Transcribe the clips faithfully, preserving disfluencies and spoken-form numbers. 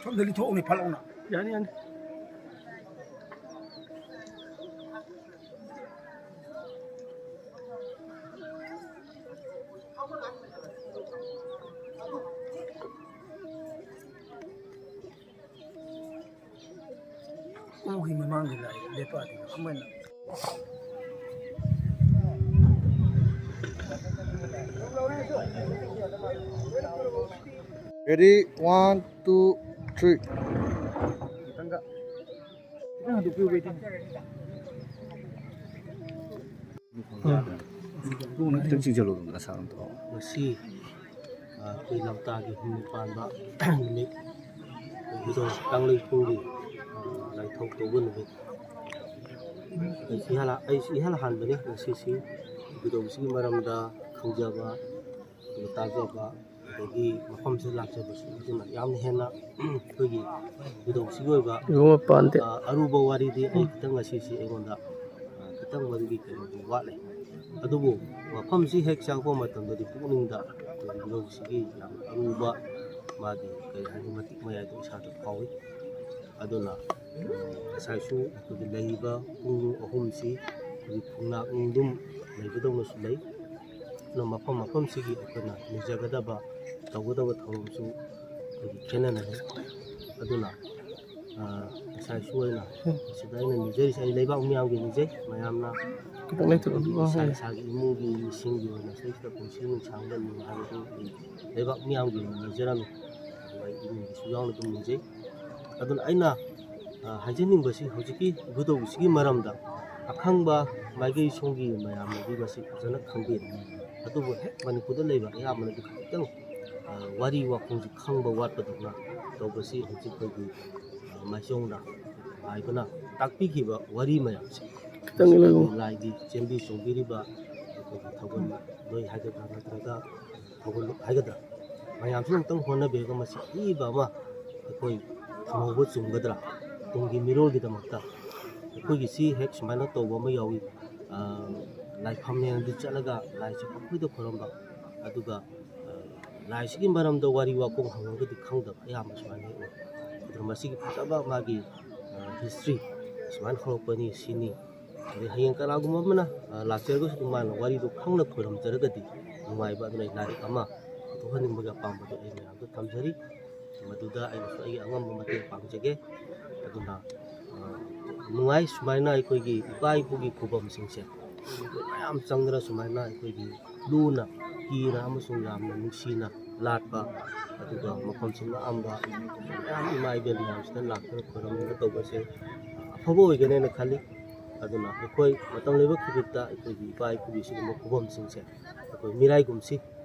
ꯁꯣꯝꯗꯒꯤ ꯊꯣꯛꯎꯅꯤ ꯐꯠ ꯂꯥꯎꯅ꯫ ꯌꯥꯅꯤ, ꯌꯥꯅꯤ꯫ ꯎꯒꯤ ꯃꯃꯥꯡꯗ ꯂꯥꯛꯑꯦ, ꯂꯦꯞꯄꯛꯑꯗꯤ ꯑꯃꯅ꯫ Ready, one, two, three. ꯈꯤꯇꯪ ꯍꯟꯗꯣꯛꯄꯤꯌꯨ, waiting꯫ ꯎꯝ꯫ ꯈꯤꯇꯪ ꯆꯤꯡꯁꯤꯜꯂꯣ, ꯅꯁꯥ ꯑꯝꯇ꯫ ꯉꯁꯤ, ꯑ, ꯑꯩꯈꯣꯏ ꯂꯝꯇꯥꯒꯤ ꯍꯨꯝꯅꯤ ꯄꯥꯟꯕ ꯅꯨꯃꯤꯠ, ꯏꯕꯨꯙꯧ ꯀꯪꯂꯩꯄꯨꯡꯒꯤ, ꯑ, ꯂꯥꯏꯊꯧ ꯇꯧꯕ ꯅꯨꯃꯤꯠ꯫ ꯑꯩꯁꯤ ꯏꯍꯥꯟ-, ꯑꯩꯁꯤ ꯏꯍꯥꯟ ꯍꯥꯟꯕꯅꯤ ꯉꯁꯤꯁꯤ ꯏꯕꯨꯙꯧꯁꯤꯒꯤ ꯃꯔꯝꯗ ꯈꯪꯖꯕ, ꯑꯗꯨꯒ ꯇꯥꯖꯕ, ꯑꯗꯒꯤ ꯃꯐꯝꯁꯤꯗ ꯂꯥꯛꯆꯕꯁꯤ꯫ ꯑꯗꯨꯅ ꯌꯥꯝꯅ ꯍꯦꯟꯅ ꯑꯩꯈꯣꯏꯒꯤ ꯏꯕꯨꯙꯧꯁꯤꯒꯤ ꯑꯣꯏꯕ, ꯏꯕꯨꯡꯉꯣ ꯄꯥꯟꯗꯦ꯫ ꯑ, ꯑꯔꯨꯕ ꯋꯥꯔꯤꯗꯤ ꯑꯩ ꯈꯤꯇꯪ ꯉꯁꯤꯁꯤ ꯑꯩꯉꯣꯟꯗ, ꯑ, ꯈꯤꯇꯪ ꯃꯗꯨꯒꯤ ꯀꯩꯅꯣꯗꯤ ꯋꯥꯠꯂꯦ꯫ ꯑꯗꯨꯕꯨ ꯃꯐꯝꯁꯤ ꯍꯦꯛ ꯆꯪꯉꯛꯄ ꯃꯇꯝꯗꯗꯤ ꯄꯨꯛꯅꯤꯡꯗ ꯑꯩꯈꯣꯏꯒꯤ ꯏꯕꯨꯙꯧꯁꯤꯒꯤ ꯌꯥꯝꯅ ꯑꯔꯨꯕ ꯃꯥꯒꯤ, ꯀꯔꯤ ꯍꯥꯏꯅꯤ, ꯃꯇꯤꯛ ꯃꯌꯥꯏꯗꯣ ꯏꯁꯥꯗ ꯐꯥꯎꯏ꯫ ꯑꯗꯨꯅ, ꯎꯝ, ꯉꯁꯥꯏꯁꯨ ꯑꯩꯈꯣꯏꯒꯤ ꯂꯩꯔꯤꯕ ꯄꯨꯡ ꯑꯍꯨꯝꯁꯤ ꯑꯩꯈꯣꯏꯒꯤ ꯈꯣꯡꯅꯥꯡ ꯅꯨꯡꯗꯨꯝ ꯂꯩꯕꯗꯧꯅꯁꯨ ꯂꯩ꯫ ꯑꯗꯨꯅ ꯃꯐꯝ ꯃꯐꯝꯁꯤꯒꯤ ꯑꯩꯈꯣꯏꯅ ꯅꯤꯖꯒꯗꯕ, ꯇꯧꯒꯗꯕ ꯊꯧꯔꯝꯁꯨ ꯑꯩꯈꯣꯏꯒꯤ ꯈꯦꯠꯅꯅ ꯂꯩ꯫ ꯑꯗꯨꯅ ꯑ, ꯉꯁꯥꯏꯁꯨ ꯑꯩꯅ ꯁꯤꯗ ꯑꯩꯅ ꯅꯤꯖꯔꯤꯁꯦ ꯑꯩ ꯂꯩꯕꯥꯛ ꯃꯤꯌꯥꯝꯒꯤ ꯅꯤꯖꯩ꯫ ꯃꯌꯥꯝꯅ ꯈꯤꯇꯪ ꯂꯩꯊꯣꯛꯑꯣ꯫ ꯑꯩꯈꯣꯏꯒꯤ ꯏꯁꯥ ꯏꯁꯥꯒꯤ ꯏꯃꯨꯡꯒꯤ ꯃꯤꯁꯤꯡꯒꯤ ꯑꯣꯏꯅ ꯁꯤꯗꯩꯁꯤꯗ ꯄꯨꯟꯁꯤ ꯅꯨꯡꯁꯥꯡꯕ ꯍꯥꯏꯕꯗꯨ ꯑꯩ ꯂꯩꯕꯥꯛ ꯃꯤꯌꯥꯝꯒꯤ ꯑꯣꯏꯅ ꯅꯤꯖꯔꯝꯃꯤ꯫ ꯑꯗꯨꯒ ꯑꯩ ꯏꯃꯨꯡꯒꯤꯁꯨ ꯌꯥꯎꯅ ꯑꯗꯨꯝ ꯅꯤꯖꯩ꯫ ꯑꯗꯨꯅ ꯑꯩꯅ, ꯑ, ꯍꯥꯏꯖꯅꯤꯡꯕꯁꯤ ꯍꯧꯖꯤꯛꯀꯤ ꯏꯕꯨꯙꯧꯁꯤꯒꯤ ꯃꯔꯝꯗ ꯑꯈꯪꯕ ꯃꯥꯏꯀꯩ ꯁꯣꯝꯒꯤ ꯃꯌꯥꯝꯅꯗꯤ ꯃꯁꯤ ꯐꯖꯅ ꯈꯪꯕꯤꯔꯦ꯫ ꯑꯗꯨꯕꯨ ꯍꯦꯛ ꯃꯅꯤꯄꯨꯔꯗ ꯂꯩꯕ ꯑꯌꯥꯝꯕꯅꯗꯤ ꯈꯤꯇꯪ, ꯑ, ꯋꯥꯔꯤ ꯋꯥꯈꯣꯡꯁꯤ ꯈꯪꯕ ꯋꯥꯠꯄꯗꯧꯅ ꯇꯧꯕꯁꯤ ꯍꯧꯖꯤꯛ ꯑꯩꯈꯣꯏꯒꯤ, ꯑ, ꯃꯥꯏꯁꯣꯡꯅ ꯍꯥꯏꯕꯅ ꯇꯥꯛꯄꯤꯈꯤꯕ ꯋꯥꯔꯤ ꯃꯌꯥꯝꯁꯦ ꯈꯤꯇꯪ ꯂꯩꯌꯨ꯫ ꯂꯥꯏꯒꯤ ꯆꯦꯟꯕꯤ ꯆꯣꯡꯕꯤꯔꯤꯕ ꯑꯩꯈꯣꯏꯒꯤ ꯊꯧꯒꯜ ꯂꯣꯏ ꯍꯥꯏꯒꯗ꯭ꯔꯥ ꯅꯠꯇ꯭ꯔꯒ ꯊꯧꯒꯜ ꯍꯥꯏꯒꯗ꯭ꯔꯥ ꯃꯌꯥꯝꯁꯤꯅ ꯑꯃꯨꯛꯇꯪ ꯍꯣꯠꯅꯕꯤꯔꯒ ꯃꯁꯤ ꯑꯏꯕ ꯑꯃ ꯑꯩꯈꯣꯏ ꯊꯝꯍꯧꯕ ꯆꯨꯝꯒꯗ꯭ꯔꯥ? ꯇꯨꯡꯒꯤ ꯃꯤꯔꯣꯜꯒꯤꯗꯃꯛꯇ ꯑꯩꯈꯣꯏꯒꯤꯁꯤ ꯍꯦꯛ ꯁꯨꯃꯥꯏꯅ ꯇꯧꯕ ꯑꯃ ꯌꯥꯎꯏ꯫ ꯑ, ꯂꯥꯏꯐꯝꯂꯦꯟꯗ ꯆꯠꯂꯒ ꯂꯥꯏꯁꯦ ꯄꯪꯈꯣꯏꯗ ꯈꯣꯏꯔꯝꯕ, ꯑꯗꯨꯒ, ꯑ, ꯂꯥꯏꯁꯤꯒꯤ ꯃꯔꯝꯗ ꯋꯥꯔꯤ ꯋꯥꯈꯣꯡ ꯍꯪꯉꯒꯗꯤ ꯈꯪꯗꯕ ꯑꯌꯥꯝꯕ ꯁꯨꯃꯥꯏꯅ ꯍꯦꯛ ꯑꯣꯏ꯫ ꯑꯗꯨꯅ ꯃꯁꯤꯒꯤ ꯐꯖꯕ ꯃꯥꯒꯤ, ꯑ, ꯍꯤꯁꯇ꯭ꯔꯤ ꯁꯨꯃꯥꯏꯅ ꯍꯧꯔꯛꯄꯅꯤ ꯁꯤꯅꯤ꯫ ꯑꯗꯩ ꯍꯌꯦꯡ ꯀꯅꯥꯒꯨꯝꯕ ꯑꯃꯅ, ꯑ, ꯂꯥꯛꯆꯔꯒꯁꯨ ꯑꯗꯨꯝ ꯃꯥꯅ ꯋꯥꯔꯤꯗꯨ ꯈꯪꯅ ꯈꯣꯏꯔꯝꯖꯔꯒꯗꯤ ꯅꯨꯡꯉꯥꯏꯕ, ꯑꯗꯨꯅ ꯑꯩ ꯂꯥꯏꯔꯤꯛ ꯑꯃ ꯄꯨꯊꯣꯛꯍꯟꯅꯤꯡꯕꯒꯤ ꯑꯄꯥꯝꯕꯗꯨ ꯑꯩ ꯃꯌꯥꯝꯗ ꯊꯝꯖꯔꯤ꯫ ꯃꯗꯨꯗ ꯑꯩꯅꯁꯨ ꯑꯩꯒꯤ ꯑꯉꯝꯕ ꯃꯇꯦꯡ ꯄꯥꯡꯖꯒꯦ꯫ ꯑꯗꯨꯅ, ꯑ, ꯅꯨꯡꯉꯥꯏ ꯁꯨꯃꯥꯏꯅ ꯑꯩꯈꯣꯏꯒꯤ ꯏꯄꯥ ꯏꯄꯨꯒꯤ ꯈꯨꯕꯝꯁꯤꯡꯁꯦ ꯃꯌꯥꯝ ꯆꯪꯗꯅ ꯁꯨꯃꯥꯏꯅ ꯑꯩꯈꯣꯏꯒꯤ ꯂꯨꯅ ꯀꯤꯅ ꯑꯃꯁꯨꯡ ꯌꯥꯝꯅ ꯅꯨꯡꯁꯤꯅ ꯂꯥꯠꯄ, ꯑꯗꯨꯒ ꯃꯐꯝꯁꯤꯡ ꯂꯥꯛꯑꯝꯕ ꯃꯌꯥꯝ ꯏꯃꯥ ꯏꯕꯦꯜ ꯃꯌꯥꯝꯁꯤꯗ ꯂꯥꯛꯇꯅ ꯈꯣꯏꯔꯝꯗꯅ ꯇꯧꯕꯁꯦ ꯑꯐꯕ ꯑꯣꯏꯒꯅꯦꯅ ꯈꯜꯂꯤ꯫ ꯑꯗꯨꯅ ꯑꯩꯈꯣꯏ ꯃꯇꯝ ꯂꯩꯕ ꯈꯨꯗꯤꯡꯗ ꯑꯩꯈꯣꯏꯒꯤ ꯏꯄꯥ ꯏꯄꯨꯒꯤ ꯁꯤꯒꯨꯝꯕ ꯈꯨꯕꯝꯁꯤꯡꯁꯦ ꯑꯩꯈꯣꯏ ꯃꯤꯔꯥꯏꯒꯨꯝꯁꯤ꯫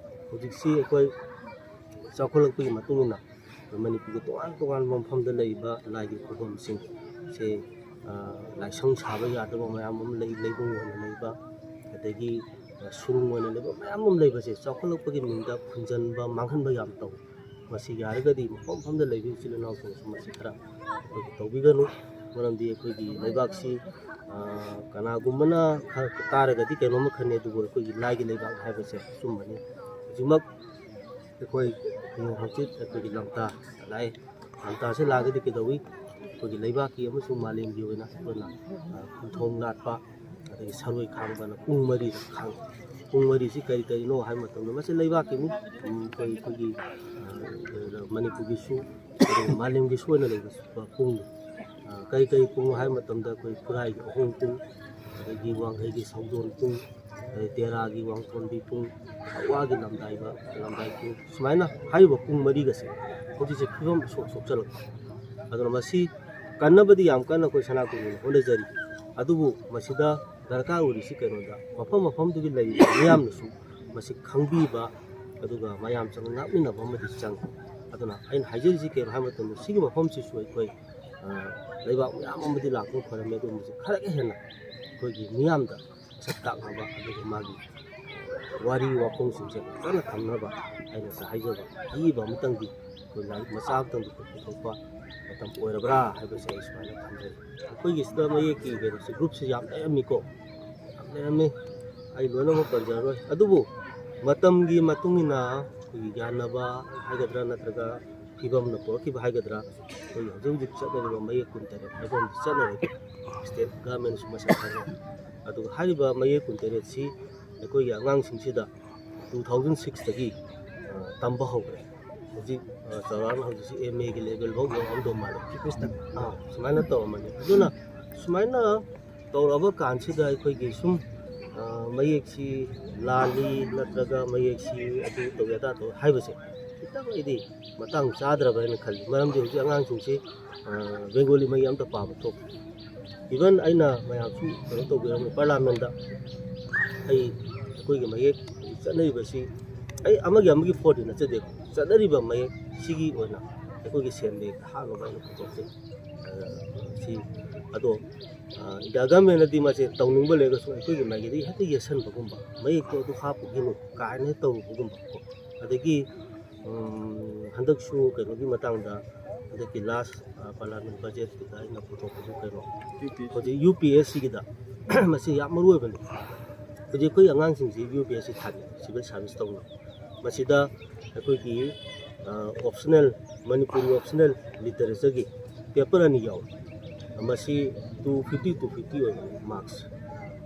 ꯍꯧꯖꯤꯛꯁꯤ ꯑꯩꯈꯣꯏ ꯆꯥꯎꯈꯠꯂꯛꯄꯒꯤ ꯃꯇꯨꯡ ꯏꯟꯅ ꯑꯩꯈꯣꯏ ꯃꯅꯤꯄꯨꯔꯒꯤ ꯇꯣꯉꯥꯟ ꯇꯣꯉꯥꯟꯕ ꯃꯐꯝꯗ ꯂꯩꯔꯤꯕ ꯂꯥꯏꯒꯤ ꯈꯨꯕꯝꯁꯤꯡꯁꯦ, ꯑ, ꯂꯥꯏꯁꯪ ꯁꯥꯕ ꯌꯥꯗꯕ ꯃꯌꯥꯝ ꯑꯃ ꯂꯩ, ꯂꯩꯕꯨꯡ ꯑꯣꯏꯅ ꯂꯩꯕ, ꯑꯗꯒꯤ, ꯑ, ꯁꯨꯔꯨꯡ ꯑꯣꯏꯅ ꯂꯩꯕ ꯃꯌꯥꯝ ꯑꯃ ꯂꯩꯕꯁꯦ ꯆꯥꯎꯈꯠꯂꯛꯄꯒꯤ ꯃꯤꯡꯗ ꯐꯨꯟꯖꯟꯕ, ꯃꯥꯡꯍꯟꯕ ꯌꯥꯝ ꯇꯧꯏ꯫ ꯃꯁꯤ ꯌꯥꯔꯒꯗꯤ ꯃꯐꯝ ꯃꯐꯝꯗ ꯂꯩꯕ ꯏꯆꯤꯜ ꯏꯅꯥꯎꯁꯤꯡꯅꯁꯨ ꯃꯁꯤ ꯈꯔ ꯑꯩꯈꯣꯏꯒꯤ ꯇꯧꯕꯤꯒꯅꯨ꯫ ꯃꯔꯝꯗꯤ ꯑꯩꯈꯣꯏꯒꯤ ꯂꯩꯕꯥꯛꯁꯤ, ꯑ, ꯀꯅꯥꯒꯨꯝꯕꯅ ꯈꯔ ꯇꯥꯔꯒꯗꯤ ꯀꯩꯅꯣꯝꯃ ꯈꯟꯅꯤ, ꯑꯗꯨꯕꯨ ꯑꯩꯈꯣꯏꯒꯤ ꯂꯥꯏꯒꯤ ꯂꯩꯕꯥꯛ ꯍꯥꯏꯕꯁꯦ ꯑꯆꯨꯝꯕꯅꯤ꯫ ꯍꯧꯖꯤꯛꯃꯛ ꯑꯩꯈꯣꯏ ꯍꯌꯦꯡ ꯍꯪꯆꯤꯠ ꯑꯩꯈꯣꯏꯒꯤ ꯂꯝꯇꯥ ꯂꯥꯛꯑꯦ꯫ ꯂꯝꯇꯥꯁꯦ ꯂꯥꯛꯑꯒꯗꯤ ꯀꯩꯗꯧꯏ? ꯑꯩꯈꯣꯏꯒꯤ ꯂꯩꯕꯥꯛꯀꯤ ꯑꯃꯁꯨꯡ ꯃꯥꯂꯦꯝꯒꯤ ꯑꯣꯏꯅ ꯑꯩꯈꯣꯏꯅ, ꯑ, ꯀꯨꯟꯊꯣꯡ ꯂꯥꯠꯄ, ꯑꯗꯒꯤ ꯁꯔꯣꯏ ꯈꯥꯡꯕꯅ ꯄꯨꯡ ꯃꯔꯤꯗ ꯈꯥꯡꯕ꯫ ꯄꯨꯡ ꯃꯔꯤꯁꯤ ꯀꯔꯤ ꯀꯔꯤꯅꯣ ꯍꯥꯏꯕ ꯃꯇꯝꯗ ꯃꯁꯤ ꯂꯩꯕꯥꯛꯀꯤꯅꯤ꯫ ꯎꯝ, ꯑꯩꯈꯣꯏ, ꯑꯩꯈꯣꯏꯒꯤ, ꯑ, ꯃꯅꯤꯄꯨꯔꯒꯤꯁꯨ ꯑꯗꯨꯒ ꯃꯥꯂꯦꯝꯒꯤ ꯁꯣꯏꯅ ꯂꯩꯕ ꯄꯨꯡ, ꯑ, ꯀꯔꯤ ꯀꯔꯤ ꯄꯨꯡ ꯍꯥꯏꯕ ꯃꯇꯝꯗ ꯑꯩꯈꯣꯏ ꯈꯨꯔꯥꯏꯒꯤ ꯑꯍꯣꯡ ꯄꯨꯡ, ꯑꯗꯒꯤ ꯋꯥꯡꯈꯩꯒꯤ ꯁꯧꯗꯣꯟ ꯄꯨꯡ, ꯑꯗꯩ ꯇꯦꯔꯥꯒꯤ ꯋꯥꯡꯊꯣꯟꯕꯤ ꯄꯨꯡ, ꯍꯋꯥꯒꯤ ꯂꯝꯗꯥꯏꯕ, ꯂꯝꯗꯥꯏ ꯄꯨꯡ, ꯁꯨꯃꯥꯏꯅ ꯍꯥꯏꯔꯤꯕ ꯄꯨꯡ ꯃꯔꯤꯒꯁꯦ ꯍꯧꯖꯤꯛꯁꯦ ꯐꯤꯕꯝ ꯁꯣꯛ ꯁꯣꯛꯆꯜꯂꯛꯄ꯫ ꯑꯗꯨꯅ ꯃꯁꯤ ꯀꯟꯅꯕꯗꯤ ꯌꯥꯝ ꯀꯟꯅ ꯑꯩꯈꯣꯏ ꯁꯅꯥ ꯀꯣꯅꯨꯡꯅ ꯍꯣꯠꯅꯖꯔꯤ꯫ ꯑꯗꯨꯕꯨ ꯃꯁꯤꯗ ꯗꯔꯀꯥꯔ ꯑꯣꯏꯔꯤꯁꯤ ꯀꯩꯅꯣꯗ, ꯃꯐꯝ ꯃꯐꯝꯗꯨꯒꯤ ꯂꯩꯔꯤꯕ ꯃꯤꯌꯥꯝꯅꯁꯨ ꯃꯁꯤ ꯈꯪꯕꯤꯕ, ꯑꯗꯨꯒ ꯃꯌꯥꯝ ꯆꯪꯅ ꯉꯥꯛꯃꯤꯟꯅꯕ ꯑꯃꯗꯤ ꯆꯪꯉꯤ꯫ ꯑꯗꯨꯅ ꯑꯩꯅ ꯍꯥꯏꯖꯔꯤꯁꯤ ꯀꯩꯅꯣ ꯍꯥꯏꯕ ꯃꯇꯝꯗ, ꯁꯤꯒꯤ ꯃꯐꯝꯁꯤꯁꯨ ꯑꯩꯈꯣꯏ, ꯑ, ꯂꯩꯕꯥꯛ ꯃꯌꯥꯝ ꯑꯃꯗꯤ ꯂꯥꯛꯄ ꯐꯔꯝꯃꯤ, ꯑꯗꯨꯕꯨ ꯃꯁꯤ ꯈꯔꯒ ꯍꯦꯟꯅ ꯑꯩꯈꯣꯏꯒꯤ ꯃꯤꯌꯥꯝꯗ ꯃꯁꯛ ꯇꯥꯛꯅꯕ, ꯑꯗꯨꯒ ꯃꯥꯒꯤ ꯋꯥꯔꯤ ꯋꯥꯈꯣꯡꯁꯤꯡꯁꯦ ꯐꯖꯅ ꯊꯝꯅꯕ ꯑꯩꯅ ꯉꯁꯥꯏ ꯍꯥꯏꯖꯕ ꯑꯏꯕ ꯑꯃꯇꯪꯗꯤ ꯑꯩꯈꯣꯏ ꯂꯥꯏꯔꯤꯛ ꯃꯆꯥ ꯑꯃꯇꯪꯗꯤ ꯄꯨꯊꯣꯛꯄ ꯃꯇꯝ ꯑꯣꯏꯔꯕ꯭ꯔꯥ ꯍꯥꯏꯕꯁꯦ ꯑꯩ ꯁꯨꯃꯥꯏꯅ ꯊꯝꯖꯩ꯫ ꯑꯩꯈꯣꯏꯒꯤꯁꯤꯗ ꯃꯌꯦꯛꯀꯤ ꯀꯩꯅꯣꯁꯦ, ꯒ꯭ꯔꯨꯞꯁꯦ ꯌꯥꯝ ꯂꯩꯔꯝꯃꯤꯀꯣ, ꯌꯥꯝ ꯂꯩꯔꯝꯃꯤ꯫ ꯑꯩ ꯂꯣꯏꯅꯃꯛ ꯄꯟꯖꯔꯔꯣꯏ꯫ ꯑꯗꯨꯕꯨ ꯃꯇꯝꯒꯤ ꯃꯇꯨꯡ ꯏꯟꯅ ꯑꯩꯈꯣꯏꯒꯤ ꯌꯥꯅꯕ ꯍꯥꯏꯒꯗ꯭ꯔꯥ, ꯅꯠꯇ꯭ꯔꯒ ꯐꯤꯕꯝꯅ ꯄꯨꯔꯛꯈꯤꯕ ꯍꯥꯏꯒꯗ꯭ꯔꯥ, ꯑꯩꯈꯣꯏꯒꯤ ꯍꯧꯖꯤꯛ ꯍꯧꯖꯤꯛ ꯆꯠꯅꯔꯤꯕ ꯃꯌꯦꯛ ꯀꯨꯟꯇꯔꯦꯠ ꯍꯥꯏꯕ ꯑꯃꯗꯤ ꯆꯠꯅꯔꯦ꯫ ꯁ꯭ꯇꯦꯠ ꯒꯃꯦꯟꯅꯁꯨ ꯃꯁꯛ ꯈꯪꯉꯦ꯫ ꯑꯗꯨꯒ ꯍꯥꯏꯔꯤꯕ ꯃꯌꯦꯛ ꯀꯨꯟꯇꯔꯦꯠꯁꯤ ꯑꯩꯈꯣꯏꯒꯤ ꯑꯉꯥꯡꯁꯤꯡꯁꯤꯗ two thousand sixꯇꯒꯤ, ꯑ, ꯇꯝꯕ ꯍꯧꯈ꯭ꯔꯦ꯫ ꯍꯧꯖꯤꯛ, ꯑ, ꯆꯥꯎꯔꯥꯛꯅ ꯍꯧꯖꯤꯛꯁꯤ ꯑꯦꯝ ꯑꯦꯒꯤ ꯂꯦꯚꯦꯜ ꯐꯥꯎ ꯌꯧꯔꯝꯗꯧ ꯃꯥꯜꯂꯦ꯫ ꯑꯥ, ꯁꯨꯃꯥꯏꯅ ꯇꯧꯔꯝꯃꯅꯤ꯫ ꯑꯗꯨꯅ ꯁꯨꯃꯥꯏꯅ ꯇꯧꯔꯛꯑꯕ ꯀꯥꯟꯁꯤꯗ ꯑꯩꯈꯣꯏꯒꯤ ꯁꯨꯝ, ꯑ, ꯃꯌꯦꯛꯁꯤ ꯂꯥꯜꯂꯤ, ꯅꯠꯇ꯭ꯔꯒ ꯃꯌꯦꯛꯁꯤ ꯑꯗꯨ ꯇꯧꯏ ꯑꯗꯥ ꯇꯧꯏ ꯍꯥꯏꯕꯁꯦ ꯈꯤꯇꯪ ꯑꯩꯗꯤ ꯃꯇꯥꯡ ꯆꯥꯗ꯭ꯔꯕ ꯍꯥꯏꯅ ꯈꯜꯂꯤ꯫ ꯃꯔꯝꯗꯤ ꯍꯧꯖꯤꯛ ꯑꯉꯥꯡꯁꯤꯡꯁꯤ, ꯑ, ꯕꯦꯡꯒꯣꯂꯤ ꯃꯌꯦꯛ ꯑꯝꯇ ꯄꯥꯕ ꯊꯣꯛꯇꯦ꯫ ꯏꯚꯟ ꯑꯩꯅ ꯃꯌꯥꯝꯁꯨ ꯀꯩꯅꯣ ꯇꯧꯕꯤꯔꯝꯃꯤ, ꯄꯥꯔꯂꯥꯃꯦꯟꯗ ꯑꯩ ꯑꯩꯈꯣꯏꯒꯤ ꯃꯌꯦꯛ ꯆꯠꯅꯔꯤꯕꯁꯤ, ꯑꯩ ꯑꯃꯒꯤ ꯑꯃꯒꯤ ꯐꯣꯔꯗꯤ ꯅꯠꯆꯗꯦ, ꯆꯠꯅꯔꯤꯕ ꯃꯌꯦꯛ ꯁꯤꯒꯤ ꯑꯣꯏꯅ ꯑꯩꯈꯣꯏꯒꯤ ꯁꯦꯟꯗꯦ ꯍꯥꯞꯅꯕ ꯑꯩꯅ ꯄꯨꯊꯣꯛꯆꯩ꯫ ꯑ, ꯁꯤ ꯑꯗꯣ, ꯑ, ꯏꯟꯗꯤꯌꯥ ꯒꯃꯦꯟꯅꯗꯤ ꯃꯁꯦ ꯇꯧꯅꯤꯡꯕ ꯂꯩꯔꯒꯁꯨ ꯑꯩꯈꯣꯏꯒꯤ ꯃꯥꯏꯀꯩꯗꯒꯤ ꯍꯦꯛꯇ ꯌꯦꯠꯁꯟꯕꯒꯨꯝꯕ, ꯃꯌꯦꯛꯇꯣ ꯑꯗꯨ ꯍꯥꯞꯄꯨꯒꯤꯅꯨ ꯀꯥꯏꯅ ꯍꯦꯛ ꯇꯧꯔꯨꯕꯒꯨꯝꯕ ꯀꯣ꯫ ꯑꯗꯒꯤ, ꯎꯝ, ꯍꯟꯗꯛꯁꯨ ꯀꯩꯅꯣꯒꯤ ꯃꯇꯥꯡꯗ, ꯍꯟꯗꯛꯀꯤ ꯂꯥꯁ, ꯑ, ꯄꯥꯔꯂꯥꯃꯦꯟ ꯕꯖꯦꯠꯇꯨꯗ ꯑꯩꯅ ꯄꯨꯊꯣꯛꯄꯁꯨ ꯀꯩꯅꯣ, ꯍꯧꯖꯤꯛ ꯌꯨ ꯄꯤ ꯑꯦꯁ ꯁꯤꯒꯤꯗ ꯃꯁꯤ ꯌꯥꯝ ꯃꯔꯨ ꯑꯣꯏꯕꯅꯤ꯫ ꯍꯧꯖꯤꯛ ꯑꯩꯈꯣꯏ ꯑꯉꯥꯡꯁꯤꯡꯁꯤ ꯌꯨ ꯄꯤ ꯑꯦꯁ ꯁꯤ ꯊꯥꯅꯤ, ꯁꯤꯚꯤꯜ ꯁꯥꯔꯚꯤꯁ ꯇꯧꯅꯤ꯫ ꯃꯁꯤꯗ ꯑꯩꯈꯣꯏꯒꯤ, ꯑ, ꯑꯣꯞꯁꯅꯦꯜ, ꯃꯅꯤꯄꯨꯔꯤ ꯑꯣꯞꯁꯅꯦꯜ ꯂꯤꯇꯔꯦꯆꯔꯒꯤ ꯄꯦꯄꯔ ꯑꯅꯤ ꯌꯥꯎꯏ꯫ ꯃꯁꯤ two fifty, two fifty ꯑꯣꯏꯕꯅꯤ ꯃꯥꯔꯛꯁ꯫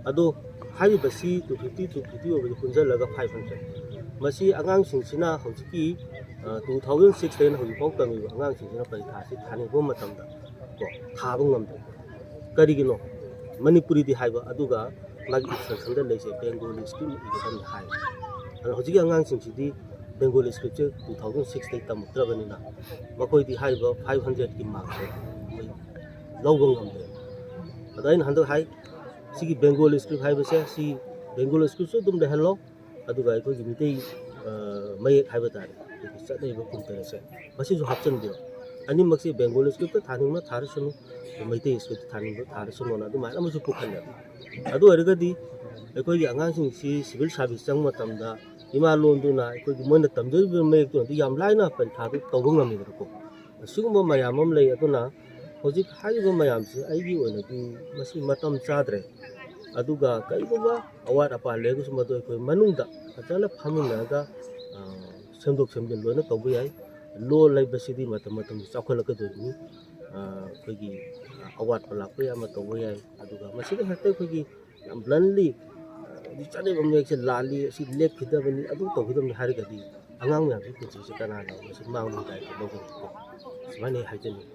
ꯑꯗꯣ ꯍꯥꯏꯔꯤꯕꯁꯤ two fifty, two fifty ꯑꯣꯏꯕꯁꯤ ꯄꯨꯟꯁꯤꯜꯂꯒ five hundred꯫ ꯃꯁꯤ ꯑꯉꯥꯡꯁꯤꯡꯁꯤꯅ ꯍꯧꯖꯤꯛꯀꯤ ꯇꯨ ꯊꯥꯎꯖꯟ ꯁꯤꯛꯁꯇꯩꯅ ꯍꯧꯖꯤꯛꯐꯥꯎ ꯇꯝꯃꯤꯕ ꯑꯉꯥꯡꯁꯤꯡꯁꯤꯅ ꯄꯔꯤꯈꯥꯁꯤ ꯊꯥꯅꯤꯡꯕ ꯃꯇꯝꯗ ꯀꯣ ꯊꯥꯕ ꯉꯝꯗ꯭ꯔꯦ꯫ ꯀꯔꯤꯒꯤꯅꯣ? ꯃꯅꯤꯄꯨꯔꯤꯗꯤ ꯍꯥꯏꯕ, ꯑꯗꯨꯒ ꯃꯥꯒꯤ instructionꯗ ꯂꯩꯁꯦ ꯕꯦꯡꯒꯣꯂꯤ script ꯏꯒꯗꯕꯅꯤ ꯍꯥꯏ꯫ ꯑꯗꯨꯅ ꯍꯧꯖꯤꯛꯀꯤ ꯑꯉꯥꯡꯁꯤꯡꯁꯤꯗꯤ ꯕꯦꯡꯒꯣꯂꯤ scriptꯁꯦ ꯇꯨ ꯊꯥꯎꯖꯟ ꯁꯤꯛꯁꯇꯩ ꯇꯝꯃꯛꯇ꯭ꯔꯕꯅꯤꯅ ꯃꯈꯣꯏꯗꯤ ꯍꯥꯏꯔꯤꯕ ꯐꯥꯏꯚ ꯍꯟꯗ꯭ꯔꯦꯠꯀꯤ ꯃꯥꯔꯛꯁꯦ ꯃꯣꯏ ꯂꯧꯕ ꯉꯝꯗ꯭ꯔꯦ꯫ ꯑꯗ ꯑꯩꯅ ꯍꯟꯗꯛ ꯍꯥꯏ, ꯁꯤꯒꯤ ꯕꯦꯡꯒꯣꯂꯤ script ꯍꯥꯏꯕꯁꯦ, ꯁꯤ ꯕꯦꯡꯒꯣꯂꯤ scriptꯁꯨ ꯑꯗꯨꯝ ꯂꯩꯍꯜꯂꯣ, ꯑꯗꯨꯒ ꯑꯩꯈꯣꯏꯒꯤ ꯃꯤꯇꯩ ꯃꯌꯦꯛ ꯍꯥꯏꯕ ꯇꯥꯔꯦ, ꯑꯩꯈꯣꯏꯒꯤ ꯆꯠꯅꯔꯤꯕ ꯀꯨꯟ ꯇꯔꯦꯠꯁꯦ, ꯃꯁꯤꯁꯨ ꯍꯥꯞꯆꯤꯟꯕꯤꯌꯣ꯫ ꯑꯅꯤꯃꯛꯁꯤ ꯕꯦꯡꯒꯣꯂꯤ scriptꯇ ꯊꯥꯅꯤꯡꯕ ꯊꯥꯔꯁꯅꯨ, ꯃꯩꯇꯩ scriptꯇ ꯊꯥꯅꯤꯡꯕ ꯊꯥꯔꯁꯅꯨꯅ ꯑꯗꯨꯃꯥꯏꯅ ꯑꯃꯁꯨ ꯄꯨꯈꯠꯂꯦꯕ꯫ ꯑꯗꯨ ꯑꯣꯏꯔꯒꯗꯤ ꯑꯩꯈꯣꯏꯒꯤ ꯑꯉꯥꯡꯁꯤꯡꯁꯤ civil service ꯆꯪꯕ ꯃꯇꯝꯗ ꯏꯃꯥ ꯂꯣꯟꯗꯨꯅ, ꯑꯩꯈꯣꯏꯒꯤ ꯃꯣꯏꯅ ꯇꯝꯖꯔꯤꯕ ꯃꯌꯦꯛꯇꯨꯅꯗꯤ ꯌꯥꯝ ꯂꯥꯏꯅ ꯄꯔꯤꯈꯥꯗꯨ ꯇꯧꯕ ꯉꯝꯃꯤꯗꯅꯀꯣ꯫ ꯑꯁꯤꯒꯨꯝꯕ ꯃꯌꯥꯝ ꯑꯃ ꯂꯩ꯫ ꯑꯗꯨꯅ ꯍꯧꯖꯤꯛ ꯍꯥꯏꯔꯤꯕ ꯃꯌꯥꯝꯁꯤ ꯑꯩꯒꯤ ꯑꯣꯏꯅꯗꯤ ꯃꯁꯤ ꯃꯇꯝ ꯆꯥꯗ꯭ꯔꯦ꯫ ꯑꯗꯨꯒ ꯀꯔꯤꯒꯨꯝꯕ ꯑꯋꯥꯠ ꯑꯄꯥ ꯂꯩꯔꯒꯁꯨ ꯃꯗꯨ ꯑꯩꯈꯣꯏ ꯃꯅꯨꯡꯗ ꯐꯖꯅ ꯐꯝꯃꯤꯟꯅꯔꯒ, ꯑ, ꯁꯦꯝꯗꯣꯛ ꯁꯦꯝꯖꯤꯟ ꯂꯣꯏꯅ ꯇꯧꯕ ꯌꯥꯏ꯫ ꯂꯣꯟ ꯍꯥꯏꯕꯁꯤꯗꯤ ꯃꯇꯝ ꯃꯇꯝꯒꯤ ꯆꯥꯎꯈꯠꯂꯛꯀꯗꯣꯏꯅꯤ꯫ ꯑ, ꯑꯩꯈꯣꯏꯒꯤ, ꯑ, ꯑꯋꯥꯠꯄ ꯂꯥꯛꯄ ꯌꯥꯏ, ꯑꯃ ꯇꯧꯕ ꯌꯥꯏ꯫ ꯑꯗꯨꯒ ꯃꯁꯤꯗ ꯍꯦꯛꯇ ꯑꯩꯈꯣꯏꯒꯤ ꯌꯥꯝ bluntly, ꯑ, ꯆꯠꯅꯔꯤꯕ ꯃꯌꯦꯛꯁꯦ ꯂꯥꯜꯂꯤ, ꯑꯁꯤ ꯂꯦꯞꯈꯤꯗꯕꯅꯤ, ꯑꯗꯨ ꯇꯧꯈꯤꯗꯕꯅꯤ ꯍꯥꯏꯔꯒꯗꯤ ꯑꯉꯥꯡ ꯃꯌꯥꯝꯁꯤ ꯄꯨꯟꯁꯤꯁꯦ ꯀꯅꯥꯅ ꯃꯁꯤ ꯃꯥꯡꯂꯣꯝꯗꯥꯏꯗ ꯂꯧꯒꯅꯤ? ꯁꯨꯃꯥꯏꯅ ꯑꯩ ꯍꯥꯏꯖꯅꯤꯡꯉꯤ꯫